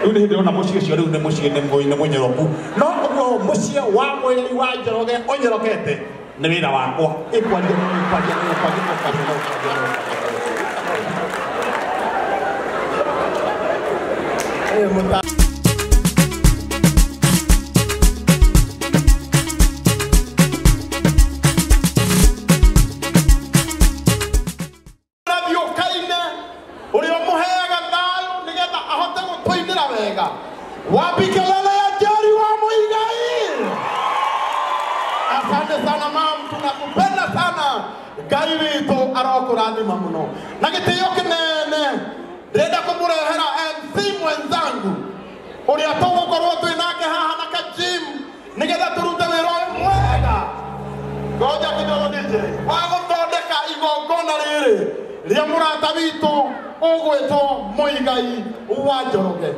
Rĩu nĩ hĩndĩ ona mũciĩ ũcio rĩu nĩ mũciĩ nĩ mũnyoroku. No ũguo mũciĩ wa Muigai wa Njoroge ũnyorokete nĩ wĩra wakwa. Ĩkwaria ĩkwaria ĩkwaria ĩkwaria ĩkwaria. Wapi kelele ya Njeri wa Muigai? Asante sana mam, tunakupenda sana. Ngai witũ arokũrathima mũno. Na gĩtĩo kĩnene ndĩrenda kũmũrehera MC mwenzangu ũrĩa tũgũkorwo twĩ nake haha na Kajim nĩgetha tũrute wĩra ũyũ mwega. Ngoja kidogo DJ. Wa gũthondeka igongona rĩrĩ rĩa mũrata witũ ũgwĩtwo Muigai wa Njoroge.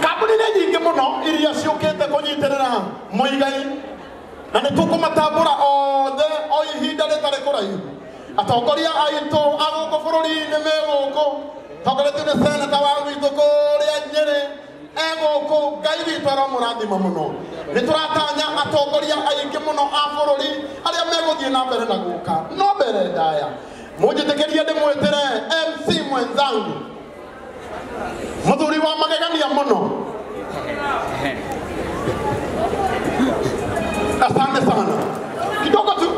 Kambuni nĩ nyingĩ mũno iria ciũkĩte kũnyitĩrĩra Muigai na nĩ tũkũmatambũra othe o ihinda rĩtarĩ kũraihu. Atongoria aitũ a gũkũ bũrũri-inĩ me gũkũ, tongoretio nĩ seneta wa gwitũ kũrĩa Nyĩrĩ e gũkũ. Ngai witũ aromũrathima mũno. Nĩ tũratanya atongoria aingĩ mũno a bũrũri arĩa megũthiĩ na mbere na gũka. No mbere ndaya mũnjĩtĩkĩrie ndĩmwĩtĩre MC mwenzangu muthuri wa magegania muno. Asante sana. Kidogo tu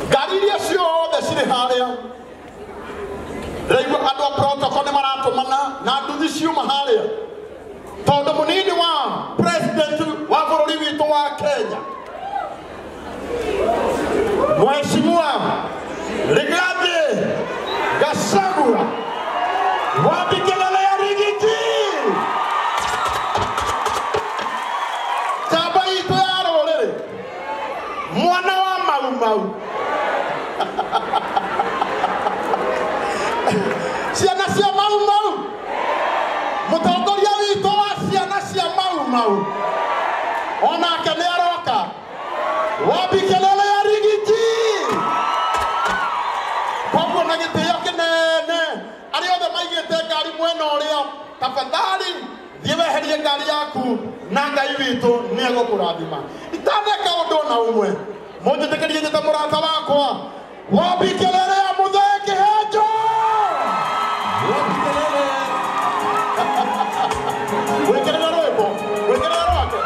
ngari iria ciothe cirĩ harĩa ndĩraigua andũ a protocol nĩ maratũmana na nduthi ciuma harĩa tondũ mũnini wa president wa bũrũri witũ wa Kenya Mheshimiwa Rigathi Gachagua. Wapi kelele ya Rigiji? Njamba itũ ya rũrĩrĩ, mwana wa Mau Mau. Ciana cia Mau Mau, mũtongoria witũ wa ciana cia Mau Mau onake nĩ aroka. Wapi kelele ya Rigiji? Koguo na gĩtĩo kĩnene arĩa othe maigĩte ngari mwena ũrĩa, tafadhali thiĩ weherie ngari yaku na Ngai witũ nĩ egũkũrathima. Itaneka ũndũ ona ũmwe, mũnjĩtĩkĩrie njĩte mũrata wakwa. Wapi kelele ya Muthee Kĩhenjo? Wapi kelele? Wĩkĩrĩre rwĩmbo, wĩkĩrĩre rwake.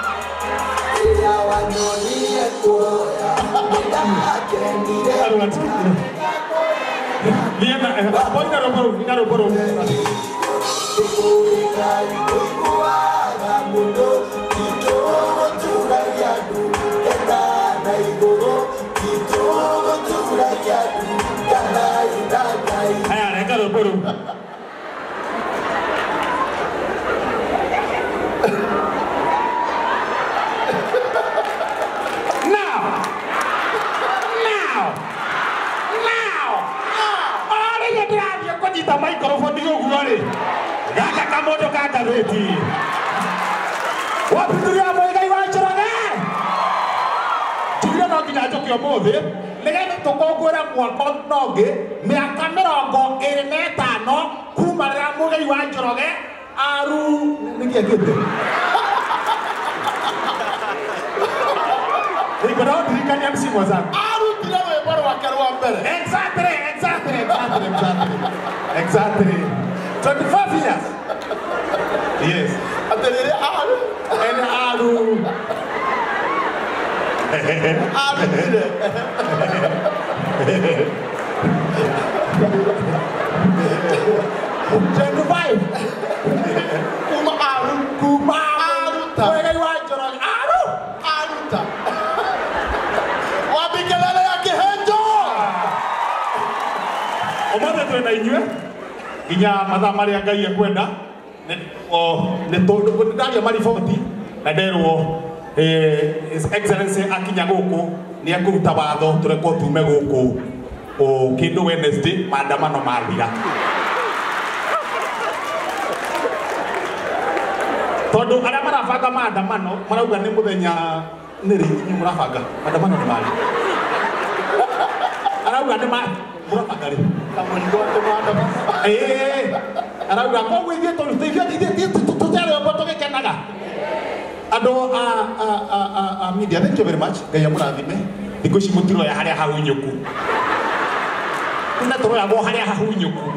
Kũnyita microphone ũguo rĩ, gaka kamũndũ ka ngathĩti. Wapi thuri wa Muigai wa Njoroge? Njugire no nginya njũke ũmũthĩ nĩgetha tũkũngũĩre mwaka na ũngĩ mĩaka 25 kuma rĩrĩa Muigai wa Njoroge aru nĩkĩ ekĩte. Nĩngwenda ũndirikanie MC mwenzangu. Arutire rwĩmbo rwake rwa mbere. Exactly, exactly, exactly, exactly. Exactly. 25 years. Yes. Atĩrĩrĩ aru. And aru. Arutire. 25. Kuma aru. Kuma aruta. Muigai wa Njoroge. Aru. Aruta. Wapi kelele ya Kĩhenjo? Ũmũthĩ twĩ na inyuĩ nginya mathaa marĩa Ngai ekwenda. Nĩ ndaria mariboti na nderwo His Excellency akinya gũkũ nĩ ekũruta watho tũrekwo tume gũkũ kĩndũ Wednesday maandamano mathira. Tondũ arĩa marabanga maandamano marauga nĩ mũthenya nĩ rĩ inyuĩ mũrabanga maandamano nĩ marĩ arauga nĩ mũrabanga rĩ arauga koguo ithuĩ Andũ a media, thank you very much. Ngai amũrathime. Thikũ ici mũtiroya harĩa hahunyũku. Tene tũroyagwo harĩa hahunyũku.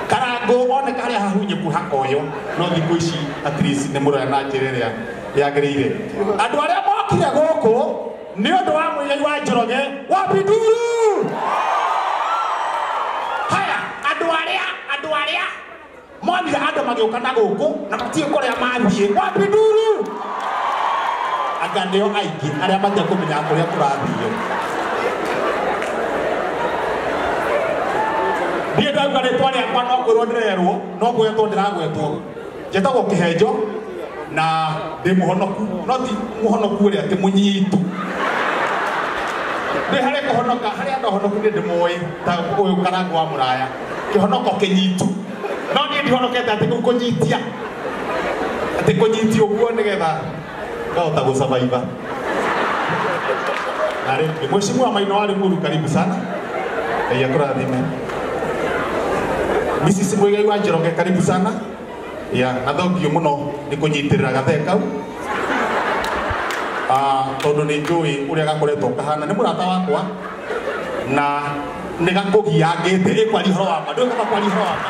Karango oneka harĩa hahunyũku hakoywo, no thikũ ici at least nĩ mũroya na njĩra ĩrĩa yagĩrĩire. Andũ arĩa mokire gũkũ nĩ ũndũ wa Muigai wa Njoroge wa Binduru. Haya, andũ arĩa monire andũ magĩũka na gũkũ na matiũĩ kũrĩa mathiĩ wa Binduru. Anga nĩo aingĩ arĩa matekũmenya kũrĩa kũrathiio. Ndiĩ ndauga rĩtwa rĩakwa no kwĩrwo ndĩrerwo, no gwetwo ndĩragwetwo. Njĩtagwo Kĩhenjo na ndĩ mũhonoku, no ti mũhonoku ũrĩa atĩ mũnyitu. Ndĩ harĩ kũhonoka, harĩ andũ ahonoku nĩ ndĩmoĩ ta ũyũ Karango wa Mũraya, kĩhonoko kĩnyitu. No niĩ ndihonokete atĩ kũu kũnyitia, atĩ kũnyitia ũguo nĩgetha ngahota gũsurvive. Na rĩngĩ Mheshimiwa Maina wa Limuru, karibu sana. Ngai akũrathime. Mrs. Muigai wa Njoroge, karibu sana. Ya, na thengio mũno nĩ kũnyitĩrĩra gathee kau. Tondũ nĩ njũĩ ũrĩa gakoretwo kahana, nĩ mũrata wakwa na nĩ gakũgiangĩte. Ĩkwaria ũhoro wa ma, ndũĩ kaba kwaria ũhoro wa ma.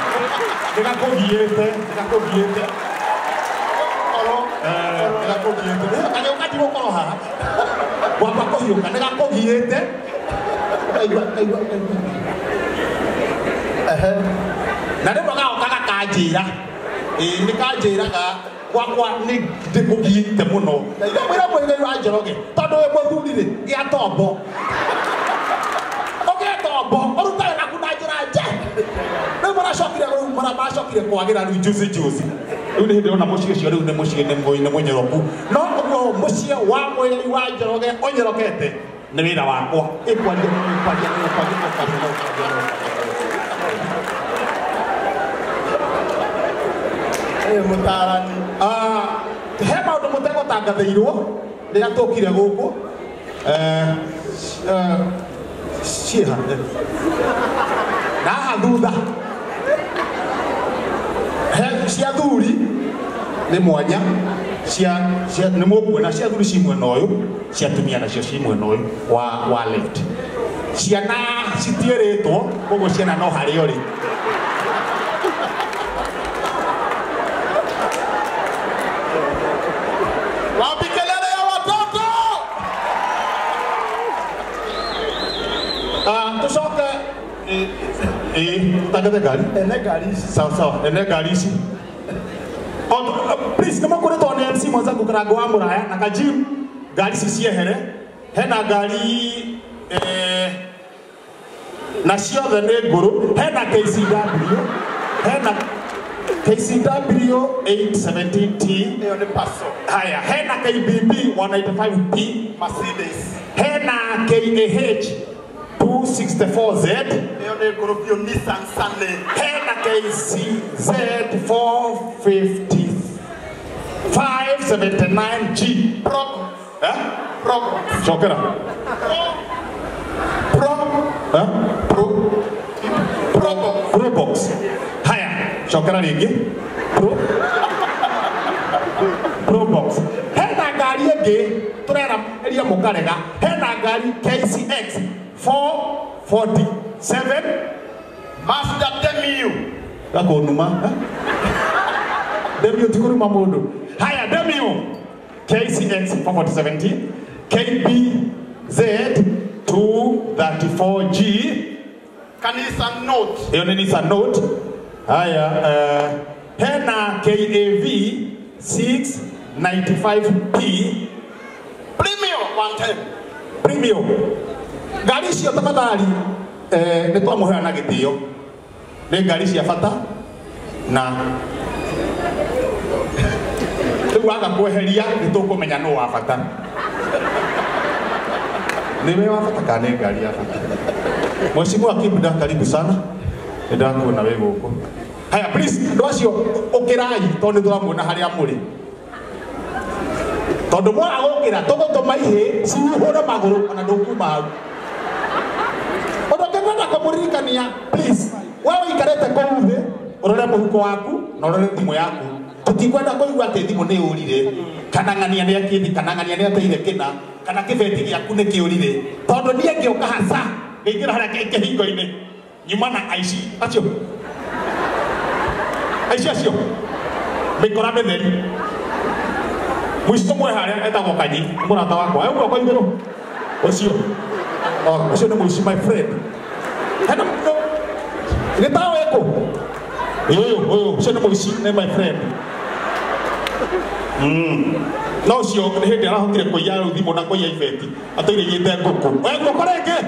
Nĩ gakũgiĩte, nĩ gakũgiĩte. Nĩ gakũgiĩte. Kagĩũka ndigũkorwo haha. Gwamba kũhiũka, nĩ gakũgiĩte. Kaigua, kaigua, kaigua. Na rĩmwe gagoka gakanjĩra. Ĩĩ, nĩ kanjĩraga gwakwa nĩ ndĩkũgiĩte mũno. Ndamwĩra Muigai wa Njoroge, tondũ wĩ mũthuri rĩ, gĩa tombo. Ũgĩe tombo, ũrutage naku na njĩra nje. Rĩu maracokire, rĩu maracokire kwagĩra rĩu juzi juzi. Rĩu nĩ hĩndĩ ona mũciĩ ũcio rĩu nĩ mũciĩ nĩ mũnyoroku. No ũguo mũciĩ wa Muigai wa Njoroge ũnyorokete nĩ wĩra wakwa. Ĩkwaria, ĩkwaria, ĩkwaria, ĩkwaria, ĩkwaria. Mũtaarani. He maũndũ mũtegũtangathĩirwo rĩrĩa tũkire gũkũ. Ciĩha na haha thutha he cia thuri nĩ mwanya, cia nĩ mũkuona cia thuri ci mwena ũyũ, cia atumia nacio ci mwena ũyũ wa left. Ciana citiĩrĩtwo, koguo ciana no harĩa ũrĩ. Wapi kelele ya watoto? Tucoke tangathe ngari. Ene ngari ici. Sawa sawa, ene ngari ici. Please, nĩ mũkũrĩtwo nĩ MC mwenzangu Karango wa Mũraya na Kajim, ngari ici ciehere. Hena ngari na ciothe nĩ ngũrũ. Hena KCW, hena KCW 817T. Ĩyo nĩ Paso. Haya, hena KBB 195P. Mercedes. Hena KAH 264Z. Ĩyo nĩ ngũrũ biũ, Nissan Sunny. Hena KCZ 45579G. Pro. Eh? Pro. Cokera. Pro. Eh? Pro. Pro. Pro box. Haya, cokera rĩngĩ. Pro. Pro box. Hena ngari ĩngĩ tũrera ĩria mũkarega. Hena ngari KCX 447 Mazda Demio. Gakũnuma. Demio ti kũruma mũndũ. Haya, Demio KCX 447T, KBZ 234G. Kanisa Note. Ĩyo nĩ Nissan Note. Haya, hena KAV 695P. Premium one time. Premium. Ngari icio tafadhali, nĩ twamũheana gĩtĩo. Nĩ ngari cia bata na rĩu waga kweheria nĩ tũkũmenya nũ wa bata. Nĩ we wa bata kana nĩ ngari ya bata? Mheshimiwa Kibda, karibu sana. Nĩ ndakuona wĩ gũkũ. Haya, please, andũ acio ũkĩrai tondũ nĩ tũramuona harĩa mũrĩ. Tondũ mwaga gũkĩra tũgũtũma ihĩ ciihũre magũrũ ona ndũkuma hau. Ũndũ ũngĩ ngwenda kũmũririkania, please, we ũikarĩte kũu thĩ, ũrore mũhuko waku na ũrore thimũ yaku. Tutikwenda kũigua atĩ thimũ nĩ yũrire kana ng'ania nĩ akĩthi kana ng'ania nĩ ateire kĩna kana kĩbeti gĩaku nĩ kĩũrire tondũ niĩ ngĩũka haca ngĩingĩra harĩa kĩhingo-inĩ nyuma na aici acio aici acio mĩkora mĩtheri mũici ũmwe harĩa etagwo Kanyi mũrata wakwa e guoko igũrũ ũcio ũcio nĩ mũici my friend hena gĩtaũ ĩkũ ũyũ ũyũ ũcio nĩ mũici nĩ my friend. No ũcio nĩ hĩndĩ arahotire kũiya rĩu thimũ na kũiya ibeti atũire igĩte ngũkũ we ngũkũ rĩngĩ.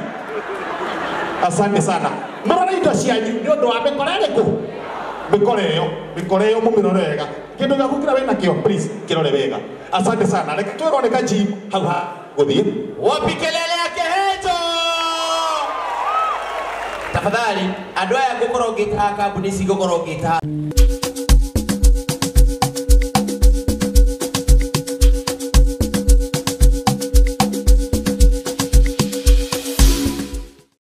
Asante sana. Mũrore indo cianyu nĩ ũndũ wa mĩkora ĩrĩkũ mĩkora ĩyo mĩkora ĩyo mũmĩrore wega kĩndũ gĩaku kĩrĩa wĩna kĩo please kĩrore wega. Asante sana. Reke twĩrwo nĩ Kajim hau ha gũthiĩ. Wapi kelele ya Keheto? Tafadhali andũ aya ngũkorwo ngĩtaha kambuni ici ngũkorwo ngĩtaha.